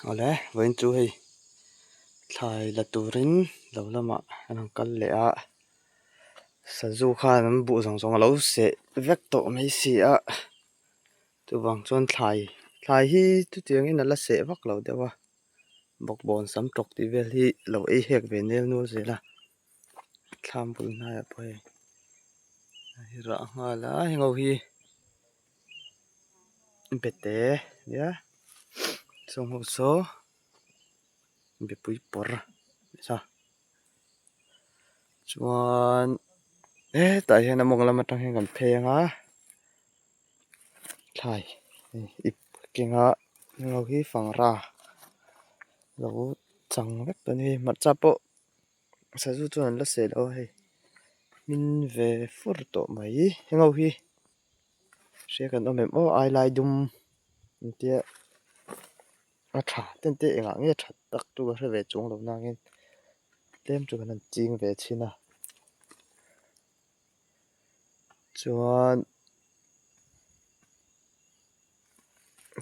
Awle vawiin chu hei thlai la turin lo lamah an han kal leh a sazu khan an buh zawng zawng a lo seh vek tawh mai si a chuvang chuan thlai thlai hi chutiangin a la seh vak lo deuh a bawkbawn sam tawk tih vel hi lo ei hek ve nel nual zel a thlam bul hnaiah pawh hei a hi rah nghal a heng ho hi. Bete nia sawng ho saw mipui pawr sa chuan hetah hian a mawng lam atang hian kan phei ang a thlai ip keng a heng ho hi fangra lo chang vek tawh a ni hmarcha pawh sazu chuan an la seh lo a hei hmin ve fur tawh mai heng ho hi. Hria kan awm em aw ai lai dum an tia a tha ten te engah nge that tak chu ka hre ve chuang lo nangin tlem chu kan han ching ve chhin a chuan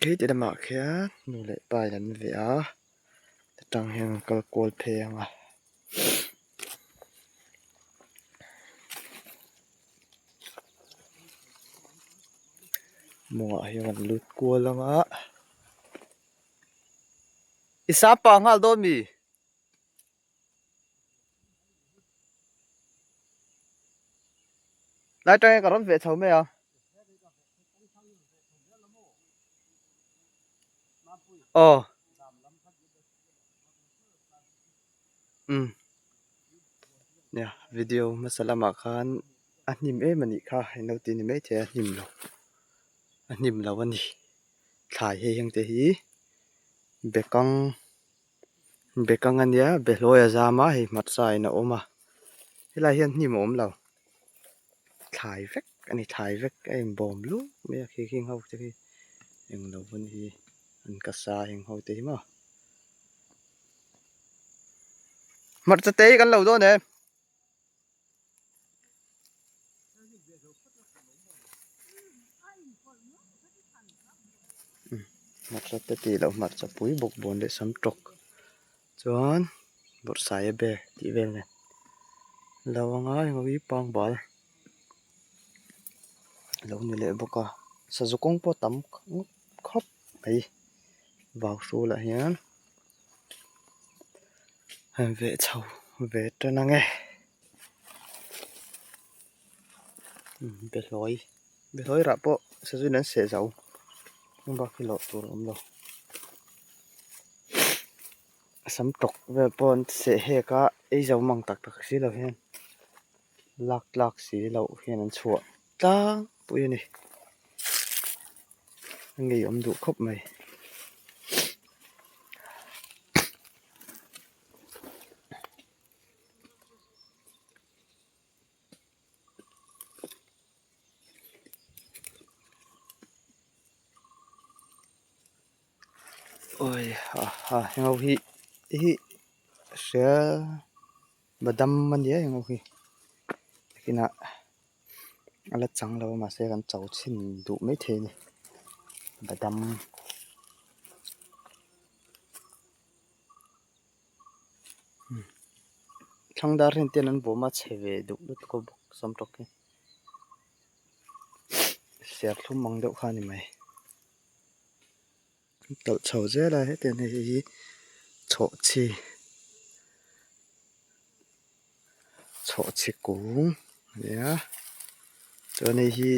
khi ti lamah khian nu leh pa in an veh a atang hian an kal kual phei ang a. Mawngah hian an lut kual ang a i sam pah nghal dawn mi? Lai atangin ka rawn veh chho mai a. Aw. Umm nia video hmasa lamah khan a hnim em a nih kha eng lo tih ni maithei a hnim lo a hnim lo a ni thlai hei heng te hi bekang bekang a nia behlawi a zam a hei hmarcha in a awm a helai hian hnim a awm lo thlai vek a ni thlai vek a inbawm lup mai a khi khing ho te khi englo hun hi an ka sa heng ho te hi maw. Hmarcha te hi kan lo dawn em? Hmarcha te tih loh hmarcha pui bawk bawn leh sam tawk chuan bawrhsai a bag tih vel nen lo anga eng hi pangbal lo ni leh bawk a sazu kawng pawh tam khawp mai vau hrulah hian han veh chho ve tan ang e behlawi behlawi rah pawh sazuin an seh zo heng bak hi lawh tur a awm lo sam tawk vel pawh an seh hek a ei zo mang tak tak si lo hian lak tlak si loh hian an chhuah tlangpui a ni. A ngeiawm duh khawp mai. Awi ha ha heng ho hi hi hria badam a nia heng ho hi nakinah a la chang lo a mahse kan cho chhin duh maithei a ni badam. Thlang dar hian ten an bawm a chhe ve duh lutuk a bawk sam tawk hi serthlum ang deuh kha a ni mai. Tawlh chho zel a hetiang hei hi chhawhchhi chhawhchhi kung a nia chuan hei hi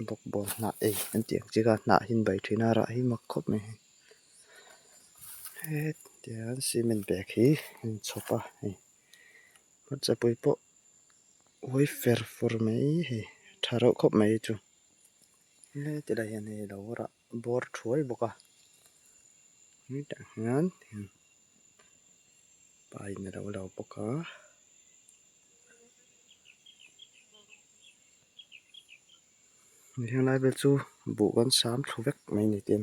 bawkbawn hnah ei an tih ang chi kha hnah hi an bai thin a rah hi mak khawp mai hetiang cement bag hi a inchhawp a hei hmarchapui pawh uai fer fur mai hei tha reuh khawp mai chu. Heti lai hian hei lo rah bawr thuai bawk a hetah hian pa in alo lo bawk a heng lai vel chu buh kan sam thlu vek mai ni te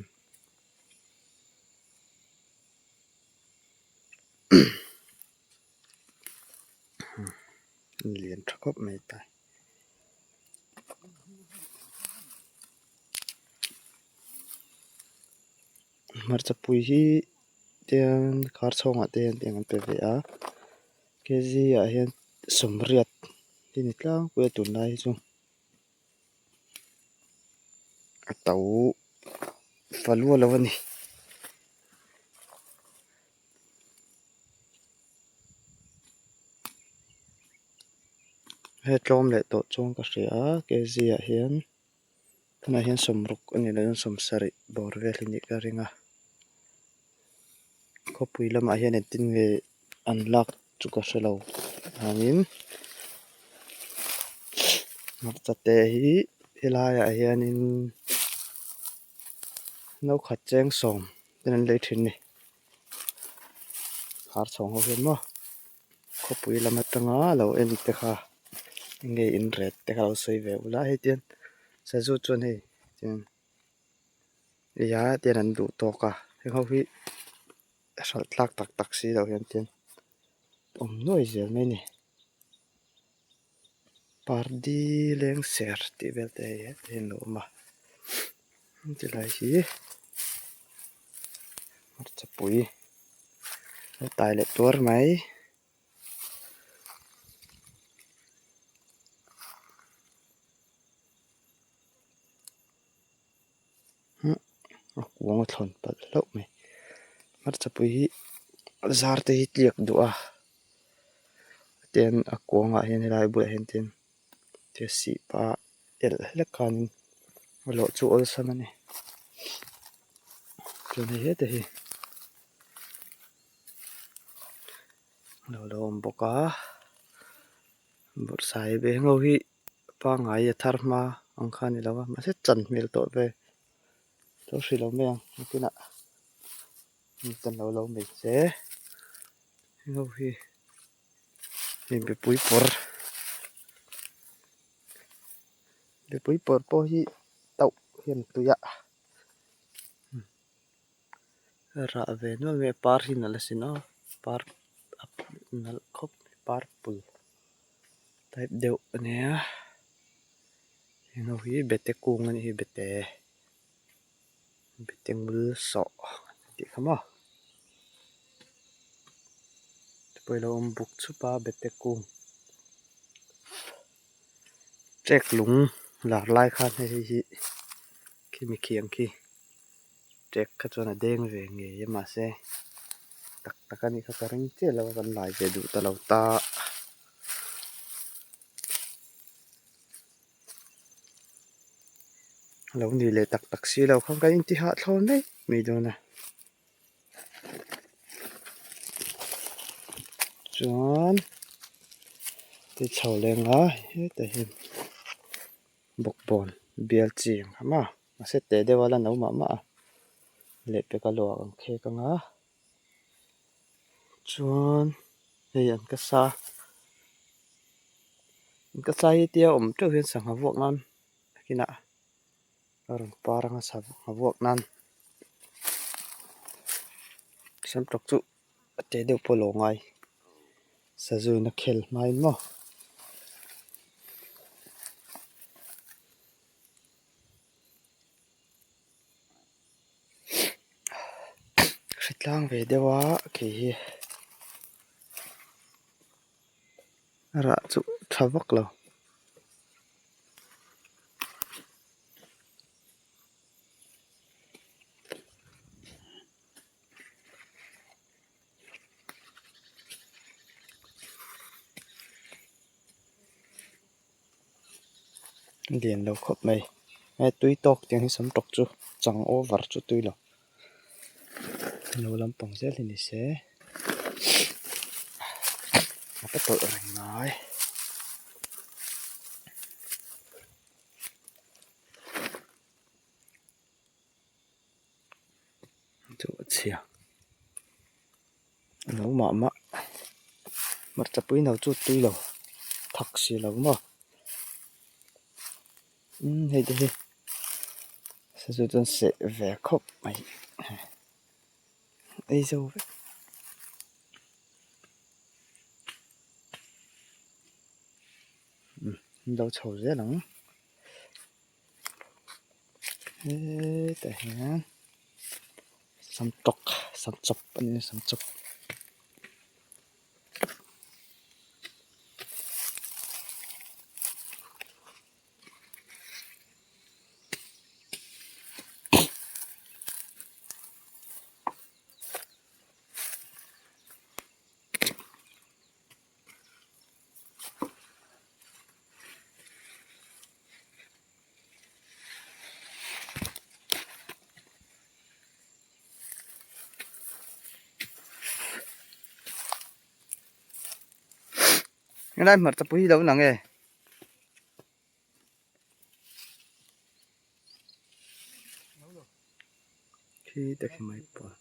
lian tha khawp mai ta. Hmarcha pui hi tiang khar chhawngah te hian tiang an pe ve a kg ah hian sawmriat hi ni tlangpui a tunlai hi chu a to fa lua lo a ni. He tlawm leh tawh chuan ka hria a kg ah hian tunah hian sawmruk a nih loh chuan sawmsarih bawr vel hi nih ka ring a khawpui lamah hian engtin nge an lak chu ka hre lo vangin hmarcha te hi helaiah hianin no khat cheng sawm ten an lei thin a ni khar chhawng ho hian maw. Khawpui lam atanga lo en te kha enge in ret te kha lo sawi ve ula hei tian sazu chuan hei tian eia tian an duh tawk a heng ho hi hralh tlak tak tak si loh hian tian awm nuai zel mai a ni pardi leng ser tih vel te hei hetah hian a lo awm a tilai hi hmarchapui. A tai leh tuar mai. A kuang a thlawn palh hlauh mai. Hmarchapui hi zar te hi tliak duh a tin a kuangah hian helai bulah hian tin thil sih pah elh hlek khanin a lawh chu awlsam a ni. Chuan hei heta hi lo la awm bawk a bawrhsaiabe eng ho hi pangngai a thar hma ang kha a ni lo a mahse chan hmel tawh ve lo hrih lo mai ang nakinah chan lo lo mai se heng ho hi hei mipui pawr mipui pawr pawh hi tauh hian a tui a. Rah ve nual mai a par hi nalh asin aw par a nalh khawp mai purple type deuh a nia heng ho hi bete kung a nih hi bete bete ngul sawh an tih kha maw chupawh ilo awm buk chhup a bete kung ṭek lung lar lai khan hei hei hi khimi khi ang khi. Ṭek kha chuan a deng ve ngei a mahse tak tak a nih kha ka ring chiah lo a kan lai ve duh ta lo ta. Lo ni leh tak tak si lo khan kan inti hah thlawn mai mai dawn a. Chuan ti chho leng a hetah hian bawkbawn bial chi ang kha maw. Mahse teh deuh a la no mah mah a lehpek a luah ang khek ang a chuan hei an ka sa an ka sa hi tia awm teuh hian sangha vuak nan nakinah a rawn par anga sangha vuak nan samtawk chu a teh deuh pawh lo ngai sazu in a khel hmain maw. Hritlang ve deuh a khi hi a rah chu tha vak lo. Lian lo khawp mai he tui tawk tiang hi sam tawk chu chang over chu tui lo lo lampang zel hi ni se a pa tawlh reng mai. Chu a chhia a lo mah mah hmarcha pui no chu tui lo thak si lo maw umm hei te hi sazu chuan seh ve khawp mai ei zo vek. Umm an lo chho zel ang. Hetah hian. Samtawk samchawp a ni samchawp. Helai hmarcha pui hi lo nang e. Khi te khi mai pawh.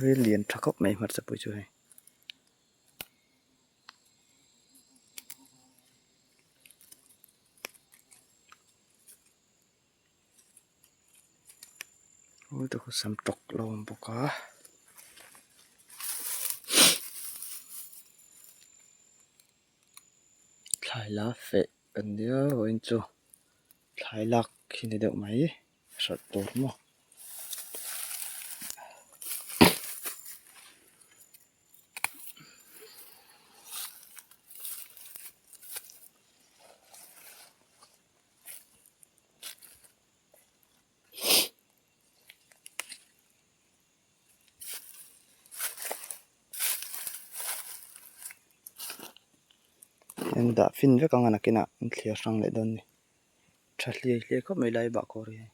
Ril lian tha khawp mai hmarcha pui chu hei. Aw te khu sam tawk lo awm bawk a. Thlai la feh kan nia vawiin chu thlai lak hi ni deuh mai hralh tur maw. An dah fin vek ang a nakinah an thliar hrang leh dawn a ni tha hliai hliai khawp mai lai bah kawr hi hei.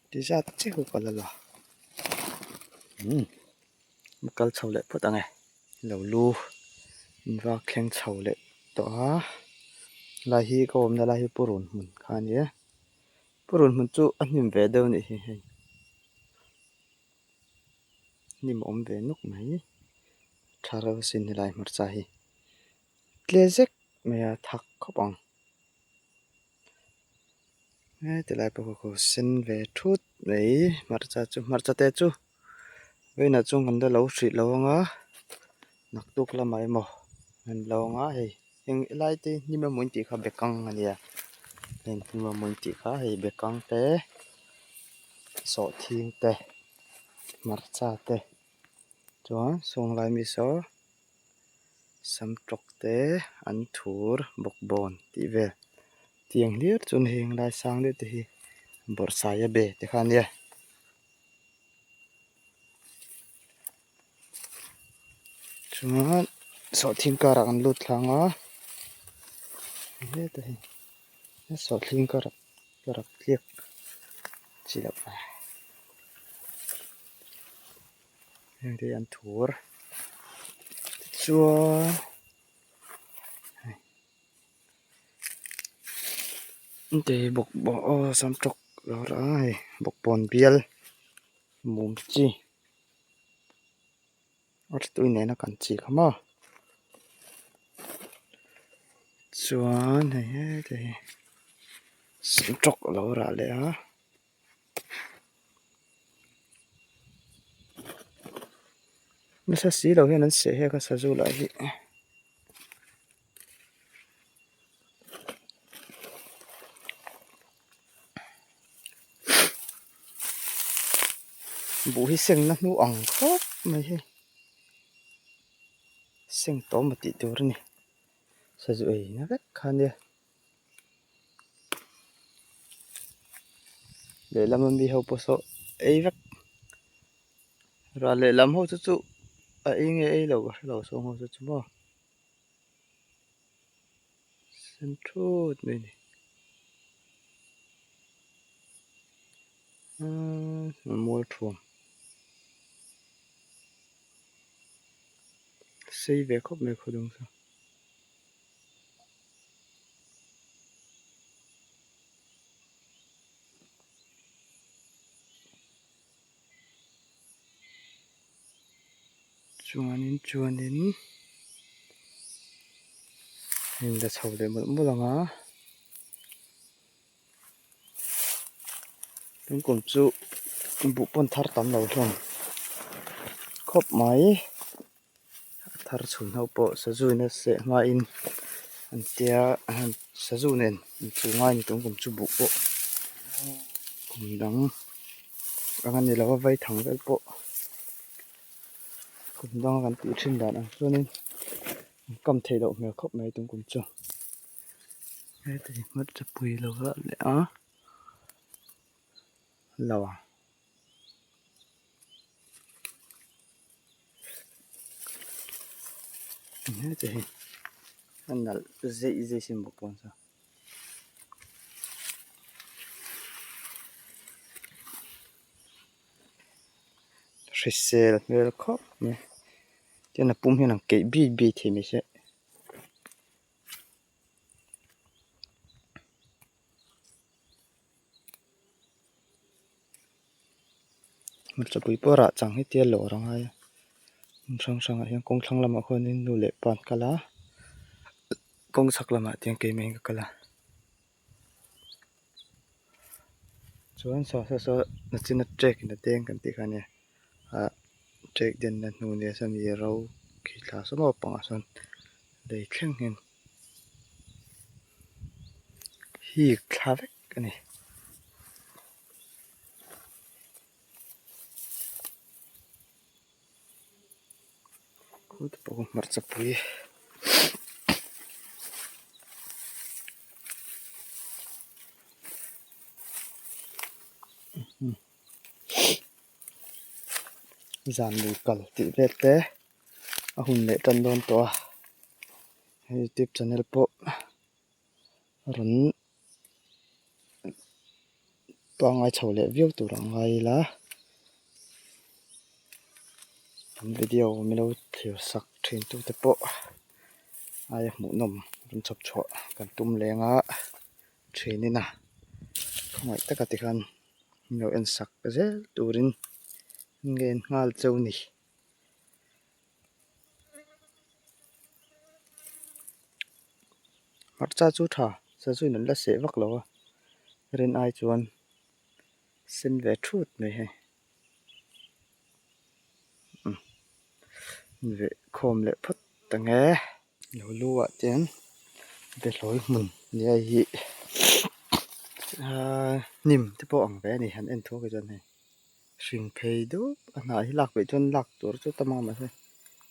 Ti zat chiah ka la la umm kal chho leh phawt ang e. Lo lu in vak thleng chho leh tawh a lai hi ka awmna lai hi purun hmun kha a ni e purun hmun chu a hnim ve deuh a nih hi hei hnim a awm ve nuk mai tha reuh asin helai hmarcha hi tle zek mai a thak khawp ang heti lai pawh khaw sen ve thut mai hmarcha chu hmarcha te chu vawiinah chuan kan la lo hrih lo ang a naktuk lamah emaw an lo ang a hei eng helai te hnim emaw in tih kha bekang a nia heng hnim emaw in tih kha hei bekang te sawhthing te hmarcha te chuan sawnglai mi saw. Samtawk te an thur bawkbawn tih vel tiang hlir chuan heng lai sang deuh te hi bawrhsaia be te kha a nia. Chuan sawhthing karah kan lut thlang a hetah hi sawhthing karah ka rak tliak chi loh. Heng te hi an thur tichuan hei te hi bawkbawn aw samtawk lo rah a hei bawkbawn bial mum chi a tui nena kan chi kha maw chuan hei hete hi samtawk lo rah leh a. Nasa si lo hian an seh hek a sazu lah hi. Buh hi sengna hnu ang khawp mai hei seng tawm a tih tur a ni sazu ei na vek kha nia. Lehlam ami ho pawh saw ei vek ral lehlam ho chu chu a ei nge ei lo ka hrelo sawng ho chu chu maw sen thut mai a ni umm mual thuam sei ve khawp mai khawdung chu. Chuanin chuanin heng la chho leh mawlh mawlh ang a tun kum chu buh pawn thar tam lo hlawm. khawp mai. A thar chhun ho pawh sazu in a seh hmain an tia sazu nen inchuh ngai ni tum kum chu buh pawh kum dang ang a ni lo a vaithang vel pawh kum danga kan tih thin dan ang chuanin an kam theih loh hmel khawp mai tum kum chu heti hmarcha pui lo lah leh a lo ang. Heta hi a nalh zeih zeih sin bawk pawh chuan hrisel hmel khawp mai tin a pum hian an keih bik bik thei mai se. Hmarchapui pawh rah chang hi tia lawr a ngai a hmun hrang hrangah hian kawng thlang lamah khuanin nu leh pa an kal a kawng chhak lamah te hian keimah in ka kal a chuan saw saw saw nachina trek in a deng kan tih kha ania ah trek denna hnu nia sawmi ro khi thla saw maw pangah sawn lei thleng hian hik thla vek a ni. Khute pawh hmarcha pui zan lui kal tih vel te a hun leh tan dawn tawh a hei youtube channel pawh a rawn Pangngai chho leh viau tur ang ngai ila kan video min lo thlir sak thin tu te pawh aia hmuhnawm rawn chhawp chhuah kan tum leng a thin in a khawngaih taka tikhan min lo en sak zel turin ngen nghal cheu ni. Hmarcha chu tha sazu in an la seh vak lo a rin ai chuan sen ve thut mai hei umm veh khawm leh phawt ang e. Lo lu ah te hian behlawi hmun nia hi aaa hnim te pawh ang ve a ni han en thuak hi chuan hei. Hring phei dup a hnah hi lak peih chuan lak tur chu tam ang mahse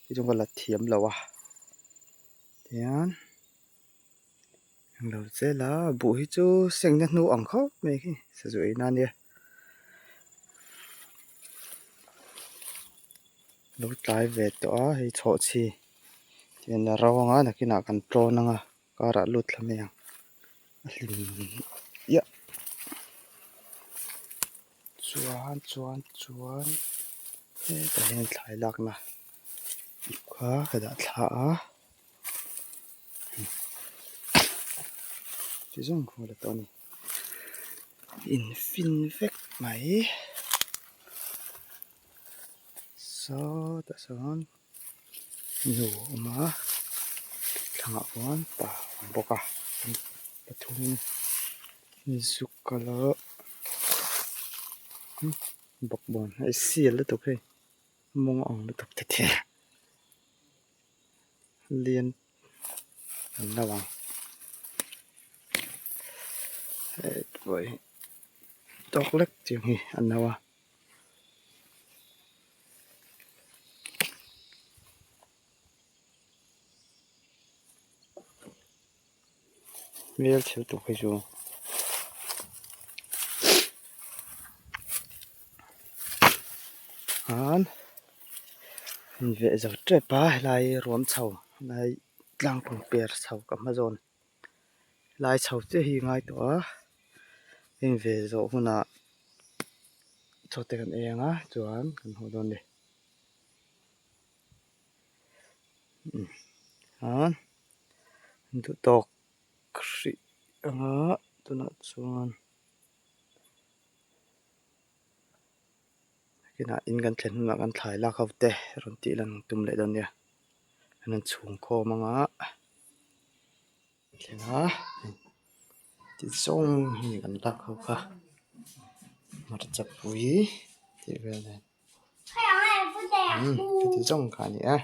hei chu ka la thiam lo a tihian englo zel a buh hi chu sengna hnu ang khawp mai khi sazu ei na ania lo tlai ve tawh a hei chhawhchhi tihian a ro ang a nakinah kan tlawn ang a karah lut thla mai ang a hlim iah chuan chuan chuan hetah hian thlai lakna ip kha ka dah thla a ti zawng khaw la tawh a ni in fin vek mai sawtah sawn. Nu a awm a thlangah khuan pa a awm bawk a pathumin zuk kal a bawkbawn hei sial lutuk hei mawng a ang lutuk te te lian an lo ang hei pawh hi tawk lek chiang hi an lo a. Hmel chhe lutuk hi chu an inveh zo tep a helai ruam chho helai tlang pang per chho ka hma zawn helai chho chiah hi ngai tawh a inve zawh hunah chaw te kan ei ang a chuan kan haw dawn a ni umm duh tawk hrih anga tunah chuan kinah in kan thlen hunah kan thlai lak ho te rawn tih lan tum leh dawn nia an han chhung khawm anga thleng a ti zawng hi kan lak ho kha hmarcha pui tih vel nen. Umm khati zawng kha a ni e.